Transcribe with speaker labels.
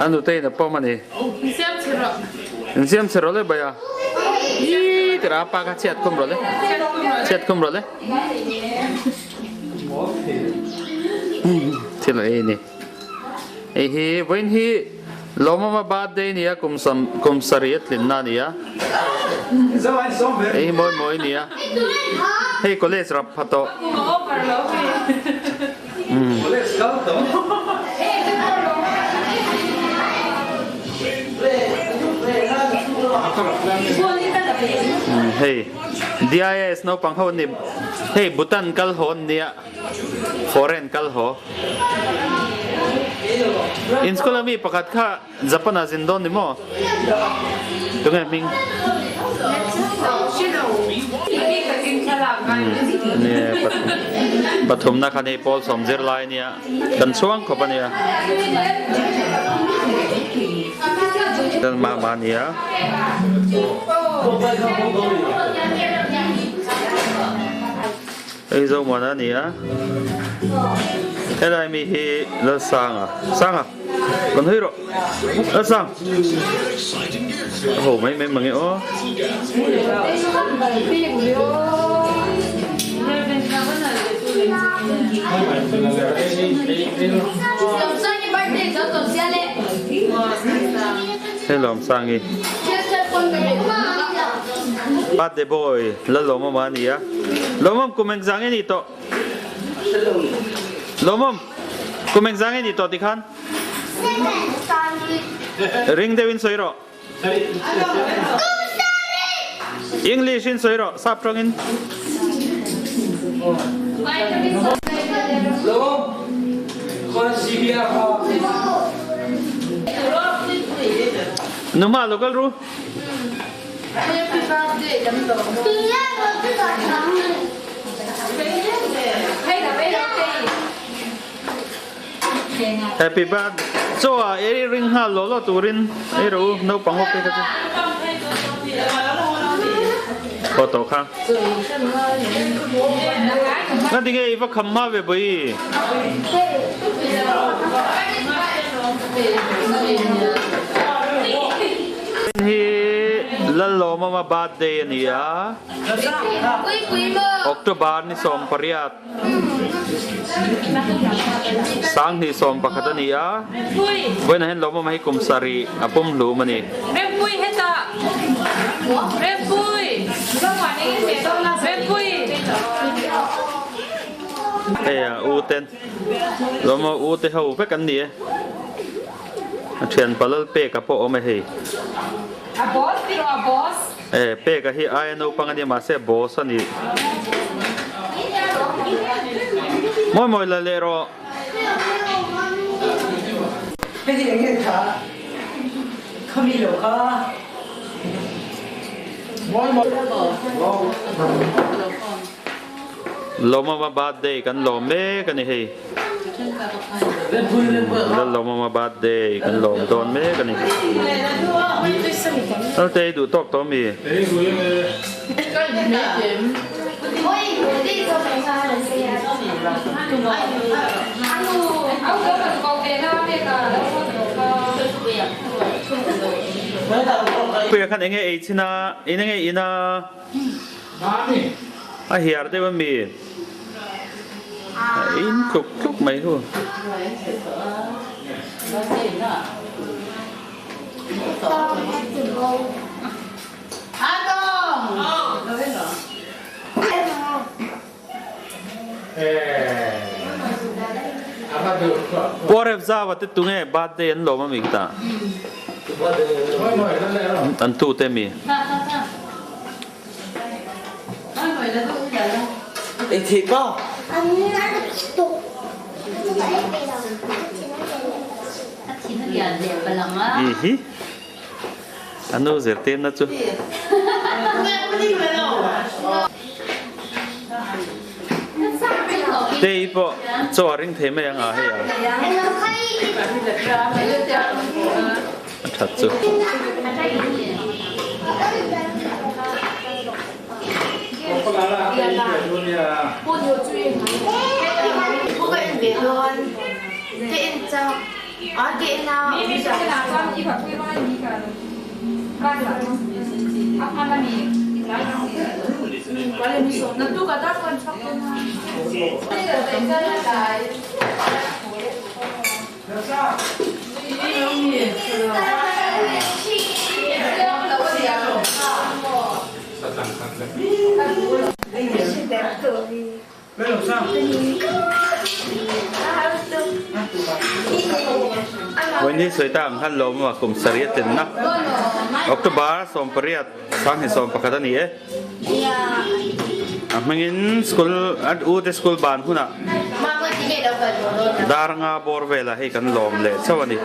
Speaker 1: A nute in a pawm a ni. Insiam chhe rawh le bai a. Ii tira a pa kha chhiat khum rawh le. Chhiat khum rawh le. Thil a ei a ni. Hei hi vawiin hi Lawmawma birthday a ni a kum sam kum sarih a tlinna a ni a. Hei hi mawi mawi a ni a. Hei college rap pha tawh. Hei DIS naupang ho an ni hei Bhutan kal haw an nia foreign kal haw in school a mi pakhat kha Japan ah zin dawn ni maw tunge hming pathumna kha ni pawl sawm zir lai ania kan chhuang khawp ania mah mah ania hei Zomuana ania helai mi hi Lalsanga Sanga. Kan hawi rawh. A sang. A ho mai mai mange aw. Hei lawm sangi. Birthday boy la lawmawm a ni a. Lawmawm kum engzah nge ni tawh? Lawmawm. Kum engzah nge ni tawh tikhan? Ring deuhin sawi rawh. English in sawi rawh, sap tawngin. Numa lo kal ru. Happy birthday chaw ah ei ring nghal law law turin ei rawh u naupang ho phei kha chu aw tawh kha nga tinge i va kham hma ve bawi hi Lallawmawma birthday a ni a October ni 18 Sanghnih 11 a ni a, vawiinah hian lawmawm hi kum sarih a pum hlum a ni. Hei a u ten lawmawm u te ho vek an ni e, a thianpa Lalpeka pawh a awm e hei. E, Peka hi aia naupang a nia mahse boss a ni. Mawi mawi la leh rawh.
Speaker 2: Hei eng nge tha khami lo kha. Mawi mawi.
Speaker 1: Lawmawma birthday kan lawm mek a ni hei. Lallawmawma birthday kan lawm dawn mek a ni. Lalte i duh tawk tawh mi? Puia khan enge ei chin a, in enge in a? A hiar deuh a mi? A in tluk tluk mai hu. Puarep zau a te tunge birthday an lawm a mi khitah? An tute mi? Ihi a nu zirtirna chu. Tei pawh chaw a ring thei mai ang a hei a. A that chu. Vawiin hi sawi ta ang khan lawm a kum sarih a tlenna October 18 2011 a ni e. A hmingin school an u te school ban hunah dar nga bawr velah hei kan lawm leh chauh a ni.